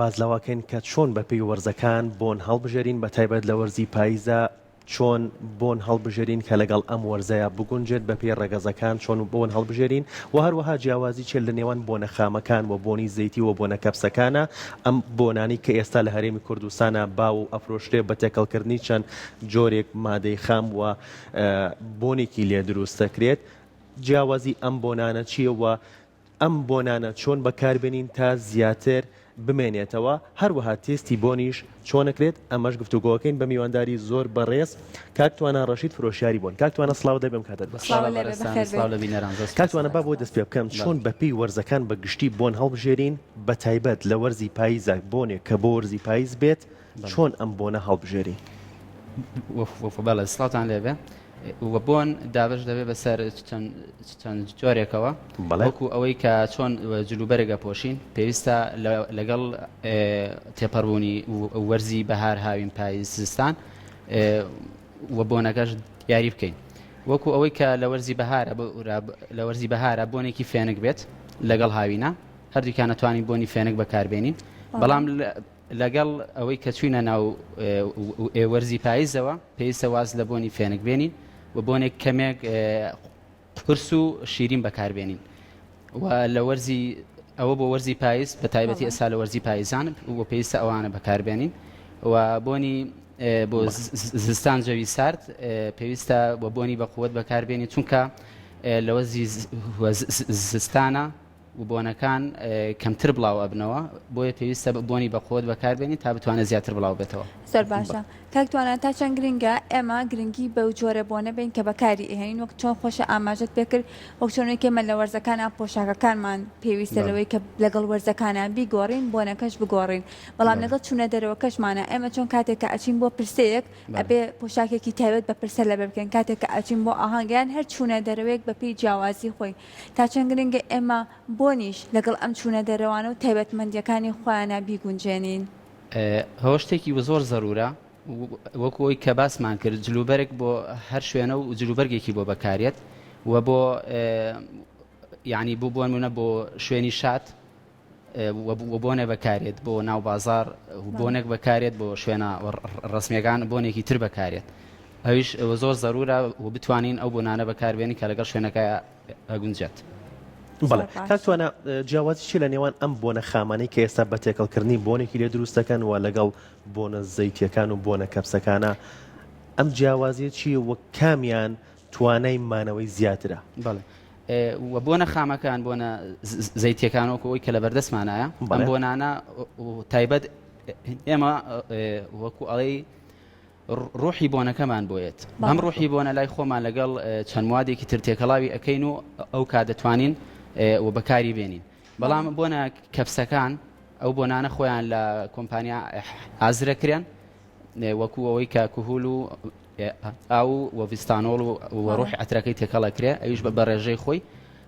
باس لەوەکەین کە چۆن بەپێی وەرزەکان بۆن هەڵبژێرین بەتایبەت لە وەرزی پاییزا چۆن بۆن هەڵبژێرین کە لەگەڵ ئەم وەرزەیا بگونجێت بەپێی ڕەگەزەکان چۆن بۆن هەڵبژێرین و هەروەها جیاوازی چیە لە نێوان بۆنە خامەکان و بۆنی زەیتی و بۆنە کەپسەکانە ئەم بۆنانەی کە ئێستا لە هەرێمی کوردستانا باو و ئەفرۆشرێ بە تێکەڵکردنی چەند جۆرێک مادەی خام و بۆنێکی لێ دروست دەکرێت جیاوازی ئەم بۆنانە چیە و ئەم بۆنانە چۆن بەکاربێنین تا زیاتر بمێنێتەوە، هەروەها تێستی بۆنیش چۆن ئەکرێت، ئەمەش گفتوگۆکەین بە میوانداری زۆر بەڕێز کاک توانا ڕەشید فرۆشیاری بۆن. کاک توانا سڵاوت لێبێ ئەم کاتەت باش. سڵاو لە بەڕێزتان و سڵاو لە بینەران زۆر کاک سوپاس توانا با بۆ دەست پێ بکەم چۆن بەپێی وەرزەکان بە گشتی بۆن هەڵبژێرین بەتایبەت لە وەرزی پاییزا بۆنێک کە بۆ وەرزی پاییز بێت چۆن ئەم بۆنە هەڵبژێرین؟ بەڵێ سڵاوتان لێبێ. و بۆن دابەش دەبێت بەسەر چەند جۆرێکەوە وەکو ئەوەی کە چۆن جلوبەرگ ئەپۆشین پێویستە لەگەڵ تێپەڕبوونی وەرزی بەهار هاوین پاییز زستان و بۆنەکەش دیاری بکەین وەکو ئەوەی کە لە وەرزی بەهارە لە وەرزی بەهارە بۆنێکی فێنک بێت لەگەڵ هاوینە هەردووکیان ئەتوانین بۆنی فێنک بەکاربێنین بەڵام لەگەڵ ئەوەی کە چووینە ناو وەرزی پاییزەوە، پێویستە واز لە بۆنی فێنک بێنین و بۆنێک کەمێک قورس و شیرین بەکاربێنین و لە وەرزی ئەوە بۆ وەرزی پاییز بە تایبەتی ئێستا لە وەرزی پاییزان و پێویستە ئەوانە بەکاربێنین و بۆنی بۆ زستان جەوی سارد پێویستە بۆ بۆنی بە قوت بەکاربێنین چونکە لە وەرزی زستانە و بۆنەکان کەمتر بڵاو ئەبنەوە بۆیە پێویستە بۆنی بەقوەت بەکاربێنین تا بتوانێت زیاتر بڵاو بێتەوە. زۆر باشە کاک توانا تا چەند گرنگە ئێمە گرنگی بەو جۆرە بۆنە بین کە بەکاری ئەهێنین وەک چۆن خۆشە ئاماژەت پێکرد وەک چۆن ئێمە لە وەرزەکانا پۆشاکەکانمان پێویستە لەوەی کە لەگەڵ وەرزەکانا بیگۆڕین بۆنەکەش بگۆڕین بەڵام لەگەڵ چوونە دەرەوەکەشمانە ئێمە چۆن کاتێک کە ئەچین بۆ پرسەیەک ئەبێ پۆشاکێکی تایبەت بە پرسە لەبەر بکەین کاتێک کە ئەچین بۆ ئاهەنگ یان هەر چوونە دەرەوەیەک بەپێی جیاوازی خۆی تا چەند گرنگە ئێمە بۆنیش لەگەڵ ئەم چوونە دەرەوانە و تایبەتمەندییەکانی خۆیانا بیگونجێنین؟ ئەوە شتێکی زۆر زەرورە وەکو ئەوی کە باسمان کرد جلوبەرگ بۆ هەر شوێنە و جلوبەرگێکی بۆ بەکارێت و بۆ یعنی بۆ بۆنمونە بۆ شوێنی شاد و بۆنە بەکارێت بۆ ناو بازار و بۆنێک بەکارێت بۆ شوێنە ڕسمیەکان بۆنێکی تر بەکارێت ئەویش زۆر زەرورە و بتوانین ئەو بۆنانە بەکاربێنین کە لەگەڵ شوێنەکە ئەگونجێت. بەڵێ کاک توانا جیاوازی چیە لە نێوان ئەم بۆنە خامانەی کە ئێستا بە تێکەڵکردنی بۆنێکی لێ دروست دەکەن و لەگەڵ بۆنە زەیتیەکان و بۆنە کەپسەکانە ئەم جیاوازیە چیە و کامیان توانای مانەوەی زیاترە؟ بەڵێ و بۆنە خامەکان بۆنە زەیتیەکان وەکو ئەوی کە لە بەردەستمانایە ئەم بۆنانە تایبەت ئێمە وەکو ئەڵێی ڕوحی بۆنەکەمان بۆیەت بەم ڕوحی بۆنە لای خۆمان لەگەڵ چەند موادێکی تر تێکەڵاوی ئەەکەین و ئەو کا دەتوانین و بەکاری بێنین بەڵام بۆنە کەپسەکان ئەو بۆنانە خۆیان لە کۆمپانیا ئازرەکرێن وەکو ئەوەی کە کهول و ئاو و ڤیستانۆڵ و ڕوحی عەترەکەی تێکەڵ ئەکرێ ئەویش بە ڕێژەی خۆی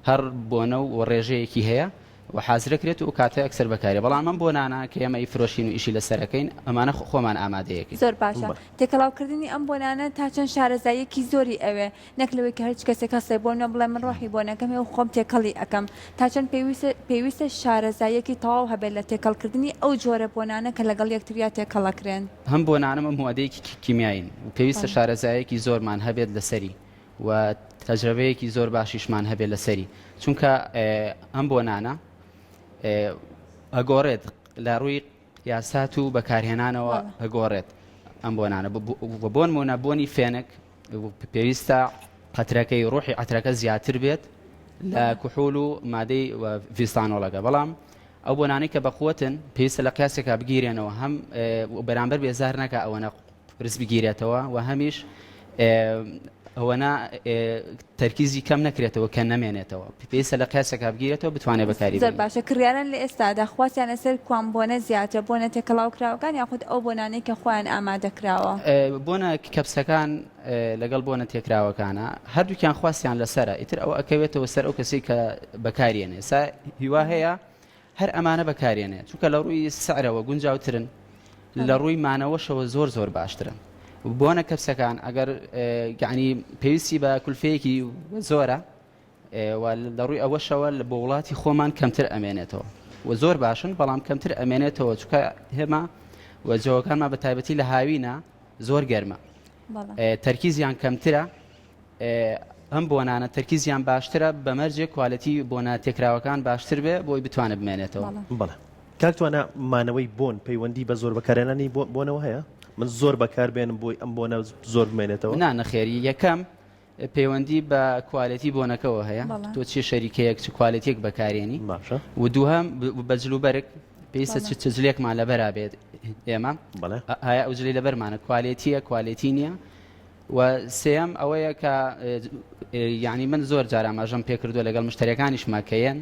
هەر بۆنە و ڕێژەیەکی هەیە و حازرەکرێت و کاتە ئەکسەر بەکارێ بەڵام ئەم بۆنانە کە ئێمە ئیفرۆشین و ئیشی لەسەرەکەین ئەمانە خۆمان ئامادەیەکەین. زۆر باشە تێکەڵاوکردنی ئەم بۆنانە تا چەند شارەزاییەکی زۆری ئەوێ نەک لەوەی کە هەرچ کەسێک هەستێ بۆنە بڵێ من ڕۆحی بۆنەکەم هەیە و خۆم تێکەڵی ئەکەم تا چەند پێویستە پێویستە شارەزاییەکی تەواو هەبێت لە تێکەڵکردنی ئەو جۆرە بۆنانە کە لەگەڵ یەکتریا تێکەڵ ئەکرێن. هەم بۆنانە هەم مادەیەکی کیمیایین و پێویستە شارەزایەکی زۆرمان هەبێت لەسەری و تەجرەبەیەکی زۆر باشیشمان هەبێت لەسەری چونکە ئەم بۆنانە ئەگۆڕێت لە ڕووی یاسات و بەکارهێنانەوە ئەگۆڕێت ئەم بۆنانە بۆنمونە بۆنی فێنک پێویستە قەترەکەی ڕوحی عەترەکە زیاتر بێت لە کحول و مادەی ڤیستانۆڵەکە بەڵام ئەو بۆنانەی کە بەقوتن پێویستە لە قیاسێکا بگیرێنەوە هەم بەرامبەر بێزار نەکە ئەوەنە قورس بگیرێتەوە و هەمیش ئەوەنە تەرکیزی کەم نەکرێتەوە کە نەمێنێتەوە پێویستە لە قیاسێکا بگیرێتەوە بتوانێت بەکاری زۆر باشە کڕیاران لە ئێستادا خواستیان لەسەر کوام بۆنە زیاترە بۆنە تێکەڵاو کراوەکان یاخود ئەو بۆنانەی کە خۆیان ئامادە کراوە؟ بۆنە کەپسەکان لەگەڵ بۆنە تێکراوەکانە هەردووکیان خواستیان لەسەرە ئیتر ئەوە ئەکەوێتەوە سەر ئەو کەسەی کە بەکاریێنێ سا هیوا هەیە هەر ئەمانە بەکارێنێ چونکە لە ڕووی سعرەوە گونجاوترن لە ڕووی مانەوەشەوە زۆر زۆر باشترن بۆنە کەپسەکان ئەگەر یعنی پێویستی بە کولفەیەکی زۆرە و لە ڕووی ئەوەشەوە بۆ وڵاتی خۆمان کەمتر ئەمێنێتەوە. و زۆر باشن بەڵام کەمتر ئەمێنێتەوە چونکە هێما و جەوەکانمان بە تایبەتی لە هاوینە زۆر گەرمە تەرکیزیان کەمترە ئەم بۆنانە تەرکیزیان باشترە بە مەرجێک quality بۆنە تێکراوەکان باشتر بێ بۆی بتوانێت بمێنێتەوە. بەڵێ کاک توانا مانەوەی بۆن پەیوەندی بە زۆر بەکارهێنانی بۆنەوە هەیە؟ من زۆر بەکار بێنم بۆی ئەم بۆنە زۆر بمێنێتەوە؟ نا نەخێر یەکەم پەیوەندی بە quality بۆنەکەوە هەیە تۆ چی شەریکەیەک چ quality یەک بەکارێنی باشە و دووهەم بە جلوبەرگ پێویستە چ جلێکمان لەبەرا بێت ئێمە ئایا ئەو جلی لەبەرمانە quality یە quality نییە و سێیەم ئەوەیە کە یعنی من زۆر جار ئاماژەم پێکردووە لەگەڵ مشتەریەکانیشما کە یەن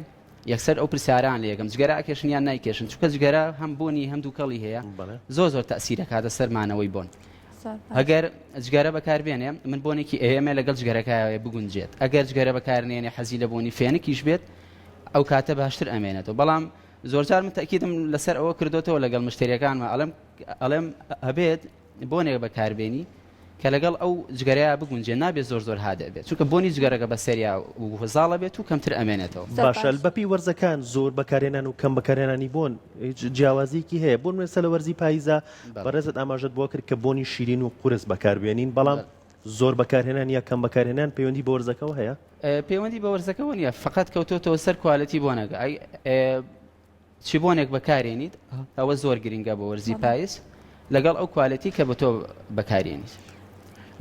یەکسەر ئەو پرسیاران لێ یەکەم جگەرە ئەکێشن یان نایکێشن چونکە جگەرە هەم بۆنی هەم دووکەڵی هەیە زۆر زۆر تەسیرە کاتە سەر مانەوەی بۆن ئەگەر جگەرە بەکاربێنێ من بۆنێکی ئێمە لەگەڵ جگەرەکایە بگونجێت ئەگەر جگەرە بەکارنێنێ حەزی لە بۆنی فێنکیش بێت ئەو کاتە باشتر ئەمێنێتەوە بەڵام زۆرجار من تەکیدم لەسەر ئەوە کردوتەوە لەگەڵ مشتریەکانمە ئەڵێم ئەڵێم ئەبێت بۆنێک بەکاربێنی کە لەگەڵ ئەو جگەرەیا بگونجێ نابێت زۆر زۆر هادئ بێت چونکە بۆنی جگەرەکە بەسەریا و زاڵە بێت و کەمتر ئەمێنێتەوە. زۆر باشە باش. بەپێی وەرزەکان زۆر بەکارهێنان و کەم بەکارهێنانی بۆن هیچ جیاوازیەکی هەیە بۆ نمونە لە وەرزی پاییزا بەڵێ. بەڕێزت ئاماژەت بۆ کرد کە بۆنی شیرین و قورس بەکاربێنین بەڵام بەڵێ. زۆر بەکارهێنان یا کەم بەکارهێنان پەیوەندی بە وەرزەکەوە هەیە؟ پەیوەندی بە وەرزەکەوە نییە فەقەت کەوتۆتەوە سەر quality بۆنەکە ئەی چ بۆنێک بەکارێنیت ئەوە زۆر گرنگە بۆ وەرزی پایز لەگەڵ ئەو quality کە بە تۆ بەکارێنیت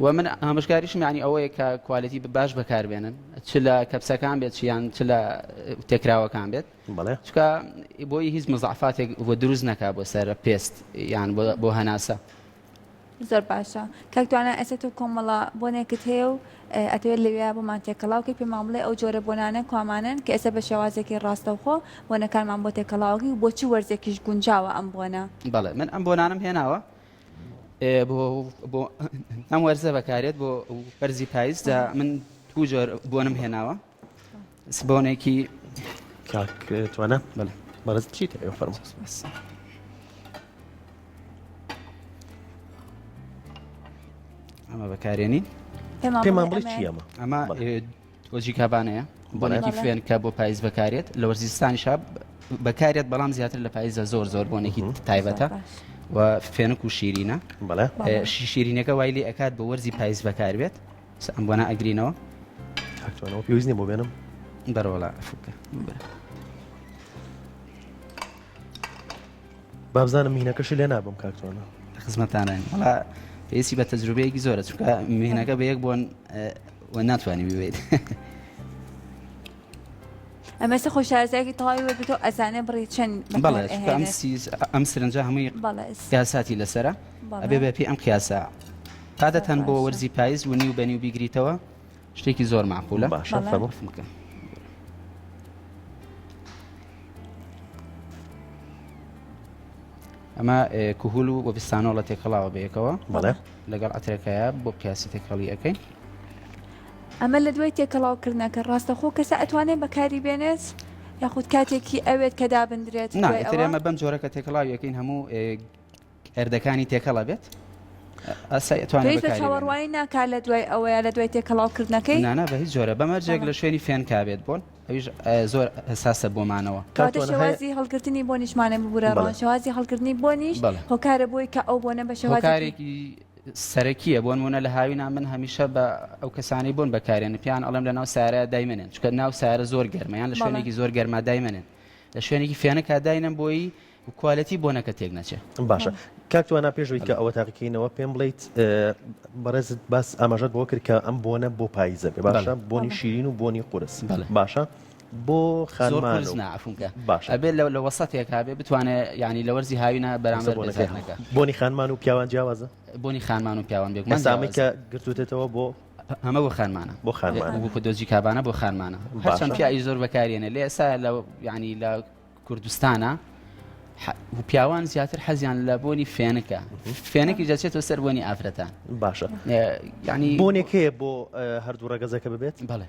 و من ئامۆژگاریشم یعنی ئەوەیە کە quality باش بەکاربێنن چ لە کەپسەکان بێت چیان چ لە تێکراوەکان بێت چکە بۆی هیچ مزعفاتێک بۆ دروست نەکا بۆ سەر پێست یان بۆ هەناسە. زۆر باشە کاک توانا ئێستا تۆ کۆمەڵە بۆنێکت هەیە و ئەتەوێت لەوێ بۆمان تێکەڵاو کەی پێمان بڵێ ئەو جۆرە بۆنانە کوامانەن کە ئێستا بە شێوازێکی ڕاستەوخۆ بۆنەکانمان بۆ تێکەڵاوەکەی و بۆ چ وەرزێکیش گونجاوە ئەم بۆنە؟ بەڵێ من ئەم بۆنانەم هێناوە بۆ بۆ ئەم وەرزە بەکارێت بۆ وەرزی پاییزدا من دوو جۆر بۆنم هێناوە بۆنێکی کاک توانا بەڵێ بەڕێز چیت هەیە فەرموو. ئەمە بەکارێنین پێمان بڵێ چی ئەمە ئەمە تۆجی کابانەیە بۆنێکی فێن کە بۆ پاییز بەکارێت لە وەرزیستانیشا بەکارێت بەڵام زیاتر لە پاییزە زۆر زۆر بۆنێکی تایبەتە و فێنک و شیرینە شیرینەکە وای لێ ئەکات بۆ وەرزی پاییز بەکاربێت ئەم بۆنە ئەگرینەوە پێویست نیە بۆ بێنم بەرەوەڵا فوکە بابزانم مینەکەشی لێ نابم کاک توانا. لە خزمەتانین وەڵا پێویستی بە تەجروبەیەکی زۆرە چونکە مهنەکە بە یەک بۆن و ناتوانانی ببیت. ئەمە ئێستا خۆی شارەزایەکی تەواوی وەرگرتەوە ئەزانێ بڕی چەند بەڵێ چونکە ئەم ئەم سرنجە هەمووی قیاساتی لەسەرە ئەبێ بە پێی ئەم قیاسە عادەتەن بۆ وەرزی پاییز و نیو بە نیو بیگریتەوە شتێکی زۆر معقولە باشە فەرموو. ئەمە کهول و وەبستانۆڵە تێکەڵاوە بەیەکەوە بەڵێ لەگەڵ عەترەکەیە بۆ قیاسی تێکەڵی ئەەکەین ئەمە لە دوای تێکەڵاوکردنەکە ڕاستەخۆ کەسە ئەتوانێت بەکاری بێنێت یاخود کاتێکی ئەوێت کە دابدرێت نا ئیتر ئێمە بەم جۆرە کە تێکەڵاوی ئەەکەین هەموو هێردەکانی تێکەڵە بێت ئاسای ئەتوانێت پێویست بە چاوەڕوانی ناکات لە دوای ئەوەیە لە دوای تێکەڵاوکردنەکەی؟ نا نا بە هیچ جۆرە بە مەرجێک لە شوێنی فێنکا بێت بۆن ئەویش زۆر حساسە بۆ مانەوە. کەواتە شێوازی هەڵگرتنی بۆنیشمانە ببورە ڕۆن شێوازی هەڵگرتنی بۆنیش هۆکارە بۆی کە ئەو بۆنە بە شێوازێکی هۆکارێکی سەرەکیە بۆ نمونە لە هاوینا من هەمیشە بە ئەو کەسانەی بۆن بەکارێن پیان ئەڵێم لە ناو سارە دایمەنێن چونکە ناو سارە زۆر گەرمە یان لە شوێنێکی زۆر گەرما دایمەنێن لە شوێنێکی فێنکا داینەن بۆی و quality بۆنەکە تێک نەچێ. باشە کاک توانا پێش ئەوەی کە ئەوە تاقیکەینەوە پێم بڵیت بەڕێزت باس ئاماژەت بۆ کرد کە ئەم بۆنە بۆ پاییزە بێ باشە بۆنی شیرین و بۆنی قورس باشە بۆ خانمان عفونکە باشە ئەبێت لە وەسەتێک هەبێ بتوانێت ینی لە وەرزی هاوینە بەرامبەر بۆنەکە بۆنی خانمان و پیاوان جیاوازە بۆنی خانمان و پیاوان بێگومان ئێستا کە گرتوتێتەوە بۆ ئەمە بۆ خانمانە بۆ خانمانە بۆ دۆجی کابانە بۆ خانمانە هەرچەند پیاوی زۆر بەکارێنێ لێ ئێستا لە ینی لە کوردستانە و پیاوان زیاتر حەزیان لە بۆنی فێنکە فێنکی دەچێتەوە سەر بۆنی ئافرەتان باشە ینی بۆنێک هەیە بۆ هەردوو ڕەگەزەکە ببێت بەڵێ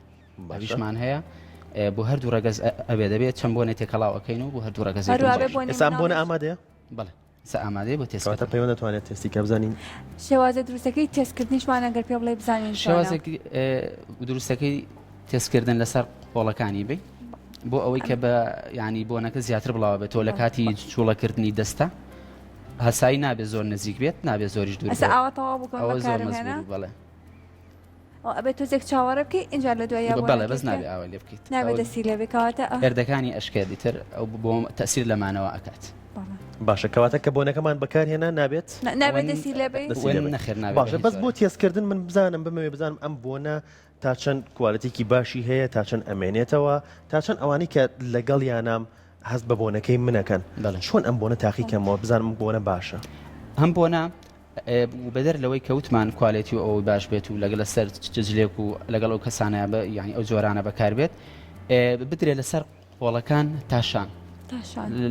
باشیشمان هەیە بۆ هەردوو ڕەگەز ئەبێ دەبێت چەند بۆنێ تێکەڵاوەکەین و بۆ هەردوو ڕەگەز ئێستا بۆنە ئامادەیە بەڵێ سە ئامادەیە بۆ تێستکردن. کەواتە پەیوەند دەتوانێت تێستی کە بزانین. شێوازە دروستەکەی تێستکردنیشمان ئەگەر پێ بڵێی بزانین چۆنە. شێوازە دروستەکەی تێستکردن لەسەر قۆڵەکانی بی. بۆ ئەوەی کە بە ینی بۆنەکە زیاتر بڵاوە بێتەوە لە کاتی چوڵەکردنی دەستە هەسایی نابێت زۆر نزیک بێت نابێت زۆریش دوور ئەسە ئاوا تەواو بکەم ئەوە زۆر مەزبوو بەڵێ ئەو ئەبێت تۆزێک چاوەڕێ بکەی ئینجا لە دوای بەڵێ بەس نابێ ئاوا لێ بکەیت نابێت دەستی لێ بێ کەواتە هێردەکانی ئەشکێت دیتر ئەو بۆ تەسیر لەمانەوە ئەکات. باشە کەواتە کە بۆنەکەمان بەکارهێنا نابێت نابێت دەستی لێ بێ نەخێر نابێت باشە بەس بۆ تێستکردن من بزانم بمەوێ بزانم ئەم بۆنە تا چەند کوالێتیکی باشی هەیە تا چەند ئەمێنێتەوە تا چەند ئەوانەی کە لەگەڵیانام هەست بە بۆنەکەی منەکەن چۆن ئەم بۆنە تاقی کەمەوە بزانم بۆنە باشە ئەم بۆنە بەدەر لەوەی کە وتمان کوالێتی و ئەوەی باش بێت و لەگەڵ لەسەر جلێک و لەگەڵ ئەو کەسانە بە یعنی ئەو جۆرانە بەکار بێت بدرێ لەسەر قۆڵەکان تاشان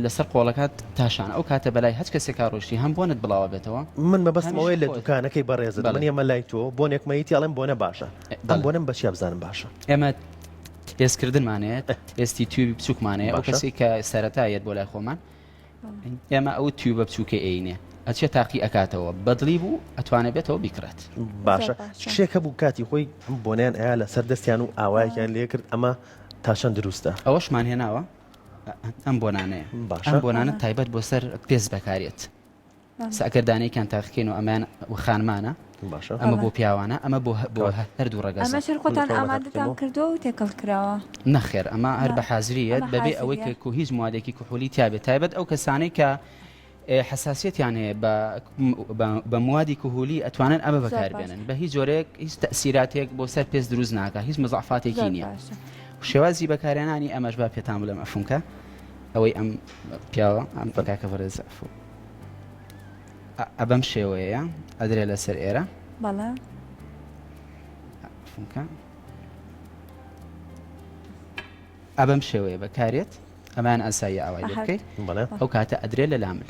لەسەر قۆڵەکان تاشان ئەو کاتە بەلای هەچ کەسێکا ڕۆشتی هەم بۆنت بڵاوە بێتەوە من مەبەستم ئەوەیە لە دوکانەکەی بەڕێزت من ئێمە لای تۆ بۆنێک مەیتی ئەڵێم بۆنە باشە ئەم بۆنم بە چیا بزانم باشە ئێمە تێستکردنمان هەیە تێستی tube ی بچووکمان هەیە ئەو کەسێک کە سەرەتا یەت بۆ لای خۆمان ئێمە ئەو tube ە بچووکە ئەینێ ئەچێ تاقی ئەکاتەوە بەدڵی بوو ئەتوانێ بێتەوە بیکڕێت. باشە شتێک هەبوو کاتی خۆی ئەم بۆنیان ئەیا لەسەر دەستیان و ئاوایەکیان لێ کرد ئەمە تا چەند دروستە؟ ئەوەشمان هێناوە ئەم بۆنانەیە باشە ئەم بۆنانە تایبەت بۆ سەر پێست بەکارێت ئەگەر دانەیەکیان تاقیکەین و ئەمەیان خانمانە باشە ئەمە بۆ پیاوانە ئەمە بۆ بۆ هەردوو ڕەگەزە ئەمەش هەر خۆتان ئامادەتان کردووە و تێکەڵ کراوە؟ نەخێر ئەمە هەر بە حازریەت بەبێ ئەوەی کە کو هیچ موادێکی کحولی تیابێت تایبەت ئەو کەسانەی کە حساسیەتیان هەیە بە بە موادی کحولی ئەتوانن ئەمە بەکاربێنن بە هیچ جۆرێک هیچ تەسیراتێک بۆ سەر پێست دروست ناکە هیچ مزعفاتێکی نییە شێوازی بەکارهێنانی ئەمەش با پێتان بڵێم ئەفونکە ئەوەی ئەم پیاوە ئەم کاکە بەڕێز ئەفو ئە بەم شێوەیەیە ئەدرێ لەسەر ئێرە. بەڵێ. عەفوم کە. ئە بەم شێوەیە بەکارێت ئەمان ئاساییە ئاوای لێ بکەیت ئەو کاتە ئەدرێ لە لامل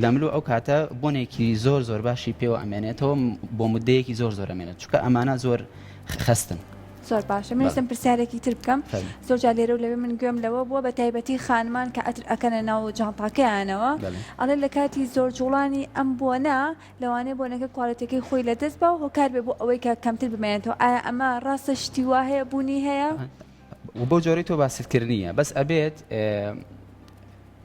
لەمل و ئەو کاتە بۆنێکی زۆر زۆر باشی پێوە ئەمێنێتەوە بۆ مدەیەکی زۆر زۆر ئەمێنێت چونکە ئەمانە زۆر خەستن. زۆر باشە من ویستم پرسیارێکی تر بکەم زۆر جار لێرە و لەوێ من گوێم لەوە بووە بە تایبەتی خانمان کە عەتر ئەکەنە ناو جانتاکەیانەوە ئەڵێ لە کاتی زۆر جوڵانی ئەم بۆنە لەوانەیە بۆنەکە کوالێتیەکەی خۆی لەدەست با و هۆکار بێ بۆ ئەوەی کە کەمتر بمێنێتەوە ئایا ئەمە ڕاستە شتی وا هەیە بوونی هەیە؟ بەو جۆرەی تۆ باست کرد نییە بەس ئەبێت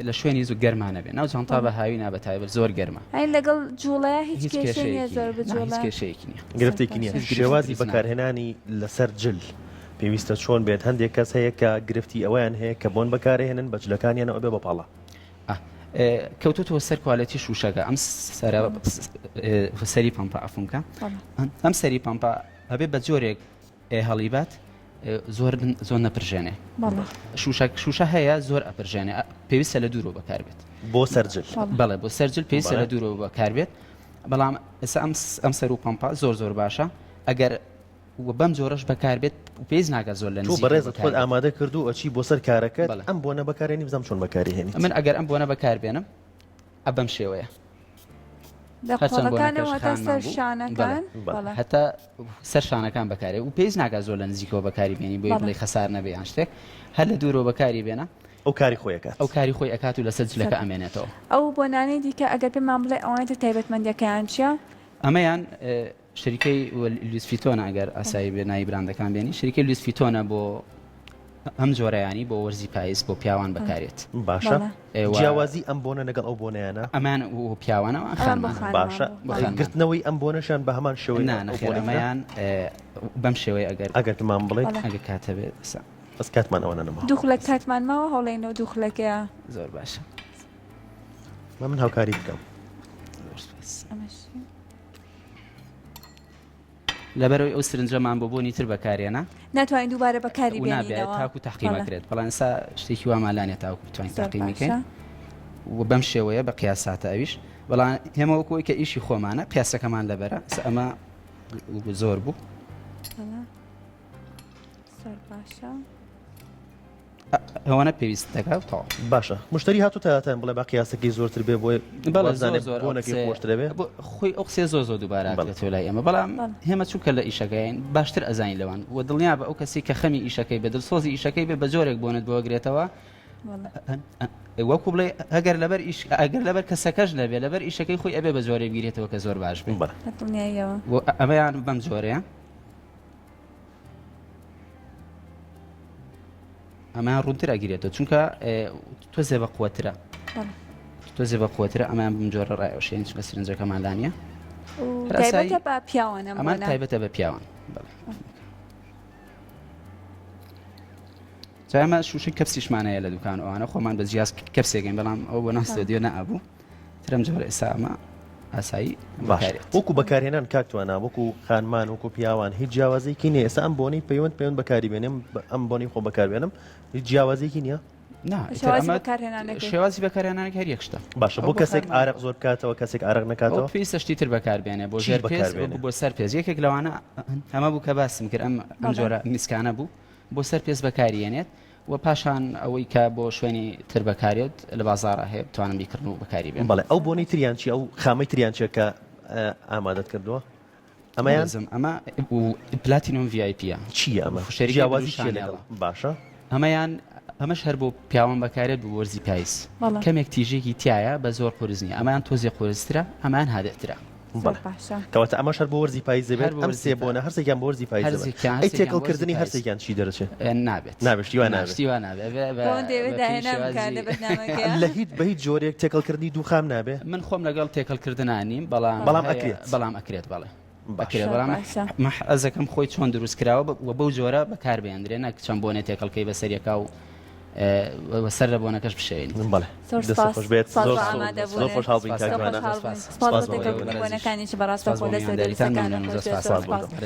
لە شوێنی زوو گەرما نەبێ ناو جانتا بە هاوینا بە تایبەت زۆر گەرمە. ئەی لەگەڵ جوڵەیا هیچ کێشەی نیە زۆر بجوڵێ؟ هیچ کێشەیەکی نیە. گرفتێکی نیە. شێوازی بەکارهێنانی لەسەر جل پێویستە چۆن بێت؟ هەندێک کەس هەیە کە گرفتی ئەوەیان هەیە کە بۆن بەکارهێنن بە جلەکانیانەوە ئەبێ بە پاڵە. کەوتۆتەوە سەر کوالێتی شوشەکە ئەم سەرە سەری پەمپە عەفوم کە ئەم سەری پەمپە ئەبێ بە جۆرێک ئێ هەڵیبات زۆر زۆر نەپرژێنێ شوشە شوشە هەیە زۆر ئەپرژێنێ پێویستە لە دوورەوە بەکاربێت بۆ سەرجل بەڵێ بۆ سەرجل پێویستە لە دوورەوە بەکاربێت بەڵام ئێستا ئەم ئەم سەر و پەمپا زۆر زۆر باشە ئەگەر و بەم جۆرەش بەکاربێت و پێویست ناکە زۆر لە تۆ بەڕێزت خۆت ئامادە کردو ئەچی بۆ سەر کارەکەت ئەم بۆنە بەکارێنی بزانم چۆن بەکاری هێنیت من ئەگەر ئەم بۆنە بەکاربێنم ئە بەم شێوەیە. لە قۆڵەکانەوە هەتا سەر شانەکان هەتا سەر شانەکان بەکارێ و پێویست ناکات زۆر لە نزیکەوە بەکاری بێنی بۆی بڵێ خەسار نەبێ یان شتێک هەر لە دوورەوە بەکاری بێنە ئەو کاری خۆی ئەکات ئەو کاری خۆی ئەکات و لەسەر جلەکە ئەمێنێتەوە. ئەو بۆنانەی دیکە ئەگەر پێمان بڵێ ئەوانی تر تایبەتمەندیەکەیان چیە؟ ئەمەیان شەریکەی لویس فیتۆنە ئەگەر ئاسایی بێ ناوی براندەکان بێنی شەریکەی لویس فیتۆنە بۆ ئەم جۆرەیانی بۆ وەرزی پاییز بۆ پیاوان بەکارێت باشە جیاوازی ئەم بۆنە لەگەڵ ئەو بۆنیانە ئەمان و پیاوانەوە باشە گرتنەوەی ئەم بۆنەشان بە هەمان شێوەی نەخێرەمەیان بەم شێوەی ئەگەر ئەگەر پێمان بڵێت ئەگە کاتە بێت بەس کاتمان ئەوە نەما دوو خولەک کاتمان ماوە هەوڵێنەوە دوو خولەکەیە زۆر باشە من هاوکاری بکەم ئەمەش لەبەرەوەی ئەو سرنجەمان بۆ بۆنی تر بەکارێنە ناتوانین دووبارە بەکاری بێنینەوە تاکو تاقیمەکرێت بەڵام ئێستا شتێکی وامان لانێ تاکو بتوانین تاقیمیکەین و بەم شێوەیە بە قیاساتە ئەویش بەڵام هێمە وەکو کە ئیشی خۆمانە قیاسەکەمان لەبەرە ئەمە زۆر بوو زۆر باشە ئەوانە پێویست دەکات و تەواو. باشە مشتری هاتوو تاتان بڵێ با قیاسەکەی زۆرتر بێ بۆی بەڵێ وابزانێ زۆر زۆر ئەو بۆنەکەی قسەیە خۆشترە بێ بۆ خۆی ئەو قسەیە زۆر زۆر دووبارە بەڵێ. ئەکرێتەوە لای ئێمە بەڵام ئێمە چونکە لە ئیشەکەین باشتر ئەزانین لەوان و دڵنیا بە ئەو کەسەی کە خەمی ئیشەکەی بێ دڵسۆزی ئیشەکەی بێ بە جۆرێک بۆنت بۆ ئەگرێتەوە وەکو بڵێ ئەگەر لەبەر ئیش ئەگەر لەبەر کەسەکەش نەبێ لەبەر ئیشەکەی خۆی ئەبێ بە جۆرێک بگرێتەوە کە زۆر باش بێ بەڵێ. بە دڵنیاییەوە. و ئەمەیان بەم جۆرەیە. ئەمە ڕوونتر ئەگیرێتەوە چونکە تۆزێ بە قوترە تۆزێ بە قوترە ئەمان بم جۆرە ڕایەوشێن چونکە سرنجەکەمان لانیە تایبەتە بە پیاوان ئەمان تایبەتە بە پیاوان ئەمە شوشەی کەپسیشمان هەیە لە دوکان ئەوانە خۆمان بە جیاز کەپسێکین بەڵام ئەو بۆ ناو ستۆدیۆ نەئەبوو ترم جۆرە ئێستا ئەمە ئاسایی باش وەکو بەکارهێنان کاک توانا وەکو خانمان وەکو پیاوان هیچ جیاوازێکی نییە ئێستا ئەم بۆنەی پەیوەند پەیوەند بەکاری بێنم ئەم بۆنەی خۆ بەکاربێنم هیچ جیاوازێکی نییە شێوازی بەکارهێنانەکەی هەر یەک شتە باشە بۆ کەسێک ئارەق زۆر بکاتەوە کەسێک ئارەق نەکاتەوە پێویستە شتی تر بەکاربێنێ بۆ ژێر پێست بۆ سەر پێست یەکێک لەوانە ئەمە بوو کە باسم کرد ئەم ئەم جۆرە میسکانە بوو بۆ سەر پێست بەکاریێنێت و پاشان ئەوەی کە بۆ شوێنی تر بەکارێت لە بازاڕا هەیە بتوانن بیکڕن و بەکاری بێنن. بەڵێ ئەو بۆنەی تریان چیە ئەو خامەی تریان چیە کە ئامادەت کردووە ئەمەیان؟ بەڕێزم ئەمە Platinum VIP یە. چیە ئەمە؟ شەریکەی جیاوازی بلو چیە لەگەڵ شانێڵە. باشە. ئەمەیان ئەمەش هەر بۆ پیاوان بەکارێت بۆ وەرزی پایز بەڵێ. کەمێک تیژێکی تیایە بە زۆر قورس نیە ئەمەیان تۆزێ قورسترە ئەمەیان هادئترە. بەڵێ کەواتە ئەمەش هەر بۆ وەرزی پاییز دەبێت ئەم سێ بۆنە هەرسێکیان بۆ وەرزی پاییز دەبێت ئەی تێکەڵکردنی هەرسێکیان چی دەرەچێت نابێت نابێت شتی وا نابێت شتی وا نابێت لە هیچ بە هیچ جۆرێک تێکەڵکردنی دوو خام نابێ من خۆم لەگەڵ تێکەڵکردنا نیم بەڵام بەڵام ئەکرێت بەڵام ئەکرێت بەڵێ بەکرێت بەڵام ئەزەکەم خۆی چۆن دروست کراوە و بەو جۆرە بەکاربێندرێ نەک چەند بۆنێ تێکەڵکەی بەسەریەکا و سەر لە بۆنەکەش بشێوێنیت. بەڵێ زۆر دەست سپاس خۆش بێت سپاس زۆر بۆ زۆر ئامادەبوونت خۆشحاڵ بووین زۆر کاک جوانا خۆشحاڵ بووین سپاس سپاس بۆ بۆ تێکەڵکردنی بەڕێزیش بۆنەکانیش بەڕاستەوخۆ سپاس بۆ دەست میوانداریتان دروستەکانە مەمنونم خۆش زۆر بێت سپاس زۆر سپاس بۆ سپاس. تۆ.